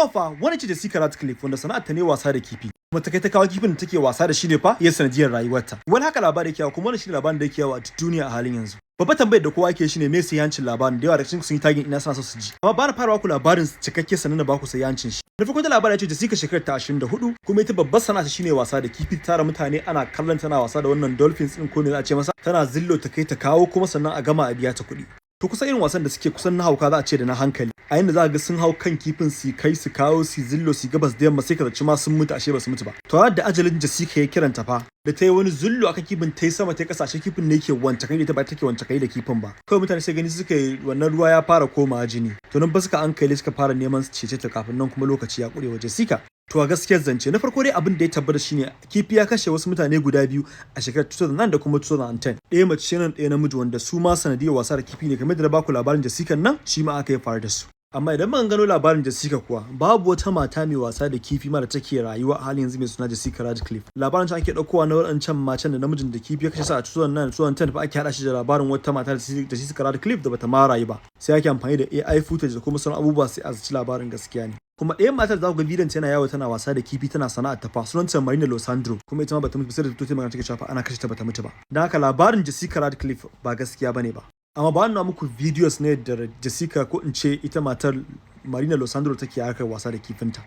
Fa wani ce Jessica Radcliffe, wanda sana'ar ta ne wasa da kifi, kuma ta kai ta kawo kifin da take wasa da shi ne fa ya sanadiyar rayuwarta. Wani haka labari yake yawo, kuma wannan shine labarin da yake yawo a duniya a halin yanzu. Babbar tambayar da kowa yake shine, me sahihancin labarin? Da yawa daga cikin sun yi tagging ina, suna so su ji, amma bana farawa ku labarin cikakke sannan na baku sahihancin shi. Na farko da labarin ya ce Jessica shekarar ta 24, kuma ita babbar sana'a ta shine wasa da kifi. Tara mutane ana kallon tana wasa da wannan dolphins din, ko me za a ce masa, tana zillo ta kai ta kawo, kuma sannan a gama a biya ta kuɗi. To, kusan irin wasan da suke kusan na hauka za a ce da na hankali, a yanda za ga sun hau kan kifin, su kai su kawo, su zillo, su gabas da yamma, sai ka zaci ma sun mutu, ashe ba su mutu ba. To, da ajalin Jessica ya kiranta fa, da ta yi wani zullo akan kifin, ta yi sama, ta yi kasa, ashe kifin ne yake wance kai da ita, ba take wance kai da kifin ba. Kawai mutane sai gani suka yi wannan ruwa ya fara komawa jini. To, nan ba suka hankali suka fara neman su cece ta, kafin nan kuma lokaci ya kure wa Jessica. To, a gaskiyar zance, na farko dai abin da ya tabbata shine kifi ya kashe wasu mutane guda biyu a shekarar 2009 da kuma 2010. Ɗaya mace nan, ɗaya namiji, wanda su ma sanadiyar wasa da kifi ne, kamar da na baku labarin Jessica nan, shi ma aka yi faru da su. Amma idan muka gano labarin Jessica kuwa, babu wata mata mai wasa da kifi ma da take rayuwa a halin yanzu mai suna Jessica Radcliffe. Labarin can ake ɗaukowa na waɗancan macen da namijin da kifi ya kashe su a 2009, 2010 fa, ake haɗa shi da labarin wata mata da Jessica Radcliffe da bata ma rayu ba. Sai ake amfani da AI footage da kuma sauran abubuwa, sai a zaci labarin gaskiya ne. Kuma ɗayan matar za ku ga bidiyon tana yawo tana wasa da kifi, tana sana'ar ta fa, sunanta Marina Losandro, kuma ita ma bata mutu ba, sai da ta magana take cewa ana kashe ta, bata mutu ba. Dan haka labarin Jessica Radcliffe ba gaskiya bane ba. Amma ba nuna muku videos ne da Jessica, ko in ce ita matar Marina Losandro, take harkar wasa da kifinta.